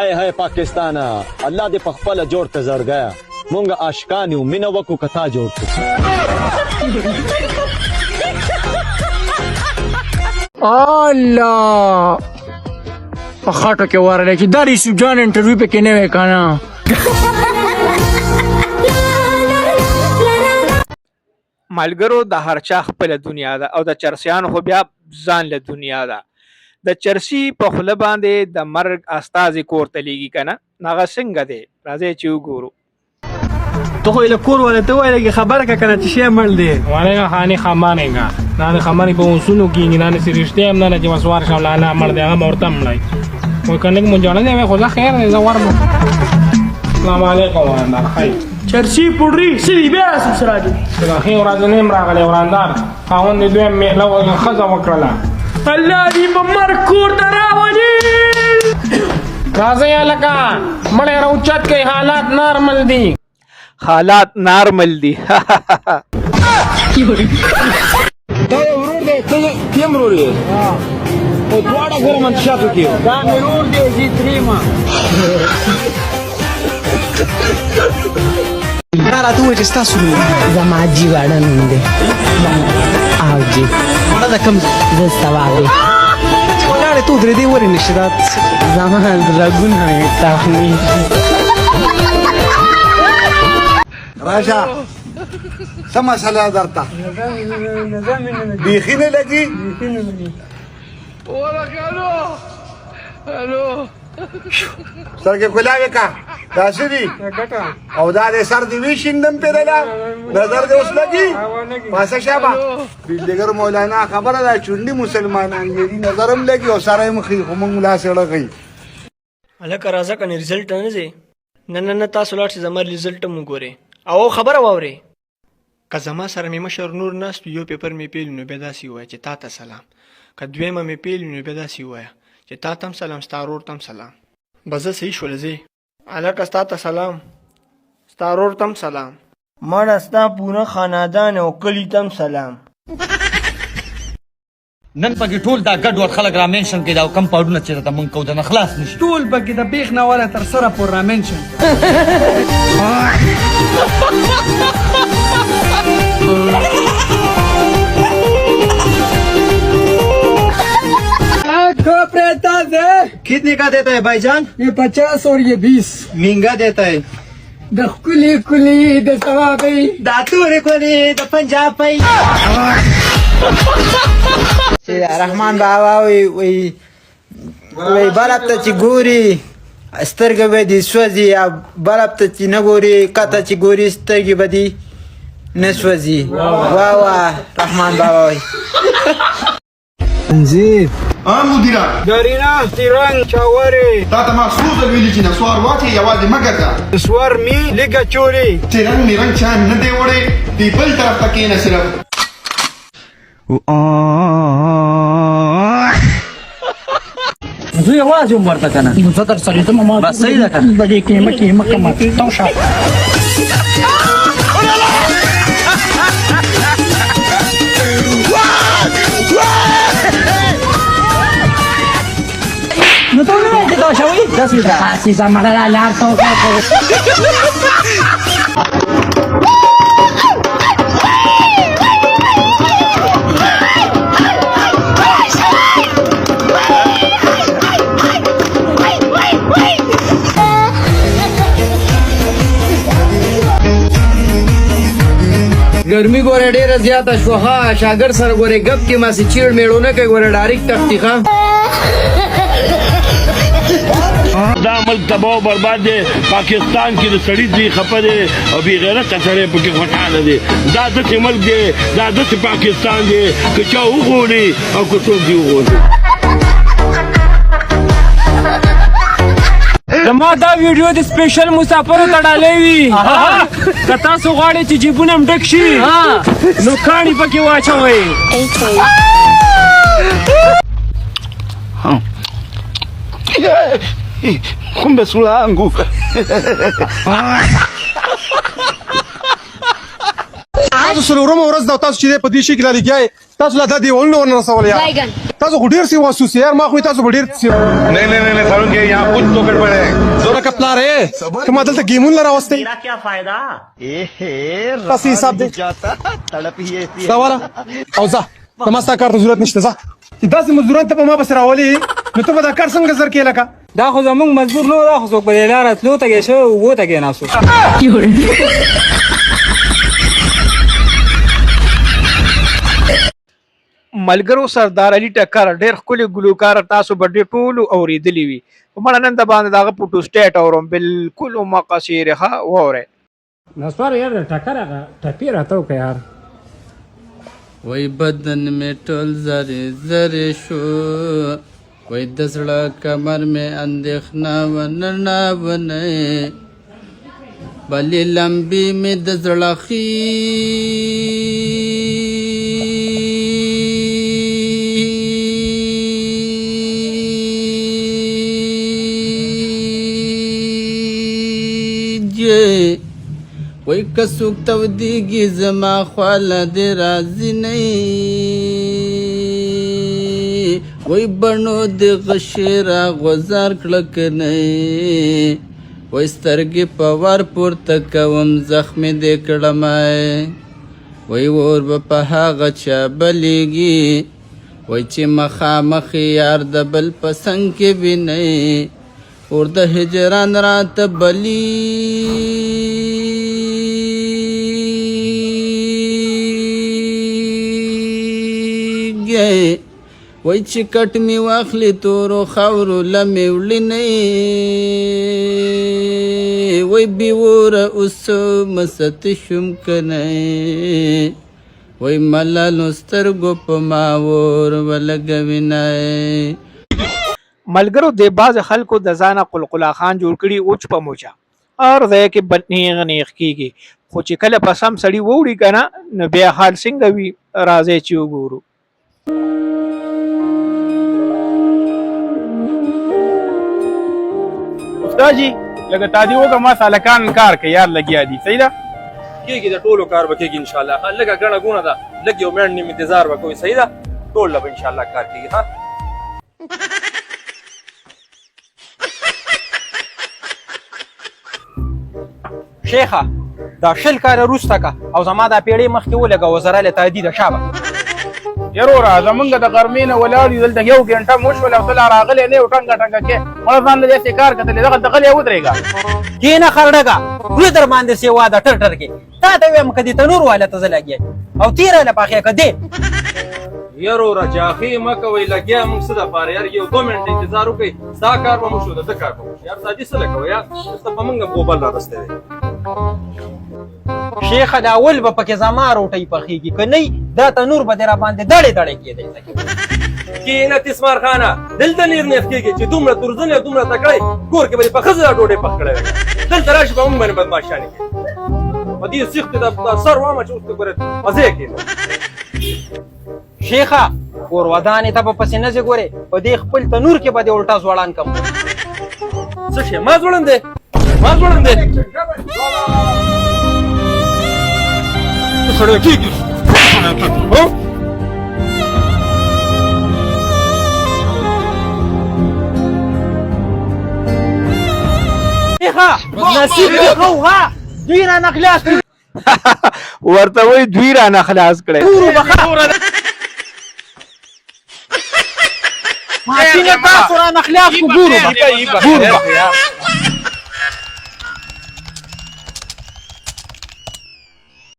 هاي هاي پاکستانه، الله دې په خپله جوړ که زړګیه، مونږ عاشقان یو، مینه وکړو که تا جوړ کړو. الله په خټو کې ورلې چې دا یوسف جان انټرویو پکې نه وې کنه. ملګرو د هر چا خپله دنیا ده او د چرسیانو خو بیا ځان له دنیا ده. د چرسي په خوله باندې د مرګ استازی کور ته لیږي که نه، نو هغه څنګه دی؟ راځئ چې وګورو. ته خو یې له کور والا ته وایې لږې خبر که کنه چې شی مړ دی. وانه خاني خمانه گا نه خمانه په وسونو کېږي نه سي رښتیا هم نه چې وسوار شو لالا مړ دی هغه ورته مړی وای کنه مونږ جوړه دی خو زه خیر دی زه ورم. السلام علیکم وراندار خیر. چرسی پوډري څه دي بیا راسم سره دي. د ښې ورځې نه یم راغلی وراندار، خاوند دې دویم میله ښځه وکړله. الله دې په مرګ کور ته راولي. راځئ هلکه مړی راوچت کړئ، حالات نارمل دي. حالات نارمل دي. دا یو ورور دی، ته یم ورور یې او دواړه ګوره منشاتو کې. دا مې ورور دی، زه ترې ما. دا راته ووایه چې ستاسو نوم؟ زما جي واړه نوم دی. او جي واړه د کوم ځای؟ زه ثوابې. چې ولاړې ته ودرېدې ولې نه شې؟ دا زما رګونه مې تخني. راشه څه مسله درته بیخي نه لګي؟ سترګې کولاوې کا، دا څه دي؟ او دا دې سر دې وشیندم پیرله، نظر دې اوس لګي پاسه شابه. بلډګر مولانا خبره ده چونډي مسلمانان دي، نظر هم لګي او سره هم ښي، خو موږ ملا سړی ښي. هلکه راځه کنه رزلټ نه ځې؟ نه نه نه تاسو لاړ شئ، زما رزلټ هم وګورئ او خبره واورئ. که زما سره مې مشر نور ناست وي، یو پیپر مې پیل نو بیا داسې ووایه چې تا ته سلام، که دویمه مې پیل نو بیا داسې ووایه چې تا ته هم سلام، ستا ورور ته هم سلام. بس زه صحیح شول ځې. هلکه ستا ته سلام، ستا ورور ته هم سلام. مړه ستا پوره خاندان او کلي ته هم سلام. نن پکې ټول دا ګډ وډ خلک را منشن کړي، دا کم پاډونه چې راته مونږ کوو د نه خلاص نشي. ټول پکې د بیخ نه والا تر سره پورې را منشن. कितने का देता है भाईजान? ये 50 और ये 20 महंगा देता है. د ښکلي کلي د ثوابۍ دا تورې کلي د پنجابۍ. چې رحمان بابا وی وی وی بلب ته چې ګوري سترګې به دې سوځي، یا بلب ته چې نه ګوري کته چې ګوري سترګې به دې نه سوځي. واه واه رحمان بابا وی. انځیر ها مدیره درینا تیرنګ چاورې تا ته ما څو ځل ویلي چې نسوار واچې یوازې مه ګرځه. نسوار مې لږ اچولې. چې رنګ مې رنګ چا نه دی وړی، دی بل طرف ته کښېنه صرف. زه یوازې وم ورته که نه؟ نو زه در سره ځم. ما بس صحیح ده که نه؟ په دې کې مه کې مه کومه تاو شه. نو ته نه وایې چې تاو شوی؟ داسې ده. هسې زما لار تاو کړه. ګرمي ګوره ډېره زیاته شوه، ښه شاګرد سره ګورې ګپ کې ماسې چیړ میړو نه کوي، ګوره ډایرکټ تښتي. ښه دا ملک تباہ و برباد دی. پاکستان کې د سړي زوی خفه دی او بې غیرته سړی پکې خوشحاله دی. دا داسې ملک دی، دا داسې پاکستان دی که چا وغولي او که څوک دې وغولي. زما دا ویډیو د سپیشل مسافرو ته ډالۍ وي. که تاسو غواړئ چې جیبونه هم ډک شي نو کاڼي پکې واچوئ. Kumbe sura yangu. تاسو څلورمه ورځ ده، تاسو چې په دې شي کې لا لګیا یې، تاسو لا دا دیوالونه ورنه رسول یار. تاسو خو ډیر سی واسوس یار، ما خو تاسو به ډیر سی. نه نه نه سارون کې یہاں کچھ تو گڑبڑ ہے۔ زوره کپلار ہے، ته ما دلته گیمون لره راوستې، میرا کیا فائدہ؟ تاسو حساب دی دا والا، او ځه، زما ستا کار ته ضرورت نشته. ځه، چې داسې مزدوران ته په ما پسې راولې نو ته به دا کار څنګه زر کې لکه؟ دا خو زمونږ مزدور نه، دا خو څوک په دې لاره تلو تږی شوی، اوبو ته کښېناستو. ملګرو سردار علي ټکر ډېر ښکلی ګلوکار، تاسو به ډېر ټولو اورېدلی وي، خو مړه نن د باندې د هغه فوټو سټیټ اورم، بالکل هماغسې ښه واورئ. نسوار یار، ټکر هغه ټپی راته وکړه یار. وای بدن مې ټول زری زری شو، وای د زړه کمر مې اندېښنه وننه ونه، بلې لمبې مې د زړه خیجې، وای که څوک تودېږي زما خواله دې راځي نه، وای بڼو دې غشي را غوځار کړه که نه، وای سترګې په ور پورته کوم زخمي دې کړم، وای اور به په هغه چا بلېږي، وای چې مخامخ یار د بل په څنګ کې وینئ، اور د هجران راته بلیږي، وای چې کټ مې واخلي تورو خاورو له مې وړي نه، وای بې وره اوس مست شوم که نه، وای ملالو سترګو په ما اور ولګوي نه. ملګرو د بعض خلکو د ځانه قلقلا خان جوړ کړي، اوچ په موچه هر ځای کې به نیغ نیغ کیږي، خو چې کله په سم سړي ووړي که نه نو بیا حال څنګه وي، راځئ چې وګورو. استاد جی لکه تادي وکړه، ما سالکان کار کوي یار، لګیا دي، صحیح ده؟ کېږي، د ټولو کار به کېږي انشاءالله. ښه لږه ګڼه ګوڼه ده، لږ یو منټ نیم انتظار به کوئ، صحیح ده؟ ټول له به انشاءالله کار کېږي. ښه شیخه، دا 20 کاله وروسته که او زما دا پیړۍ مخکې ولګوه، زره له تادي ده. شابه یروره، زمونږ د غرمې نه ولاړ یو دلته، یو ګنټه مو شول او ته لا راغلی نه یې، ټنګه ټنګه کې مړه ځان له داسې کار کتلی، دغلته غلی ودرېږه. کښېنه خرډګه، خوله در باندې سیوا ده ټر ټر کې، تا ته وایم که دې تنور والا ته زه لګیا او تېره له پخې که دې. یروره جاخې مه کوئ، لګیا موږ څه دپاره یار، یو دوه منټه انتظار وکړئ، ستا کار به مو شو، د ده کار به مو شو یار. تادي څه لګوئ یار، اوس ته په موږ هم غوبل راغستی دی. شیخه، دا اول به پکې زما روټۍ پخېږي که نه دا تنور به دې راباندې دړې دړې کېدی. کینه تسمار خانه، دلته نیر نیغ کېږي چې دومره تورزن او دومره تکړه یې، کور کې به دې په ښځه دا ډوډۍ پخ کړی وای، دلته راشي په موږ باندې بدمعاشانې کوي. په دې سیخ کې دا سر وامه چې اوس ته ګوره مزې کوي. شیخه، کور ودانې ته به پسې نه ځې ګورې، په دې خپل تنور کې به دې الټا ځوړان کم. څه شی ما ځوړند دی؟ ما ځوړند دی؟ سړی کېږي. شیخه، نصیب دې ښه وه، دوی رانه خلاص کړي. ورته وایي دوی رانه خلاص کړی. ګورو به ښه ماشینه، تاسو رانه خلاص کړو، ګورو به، ګورو به.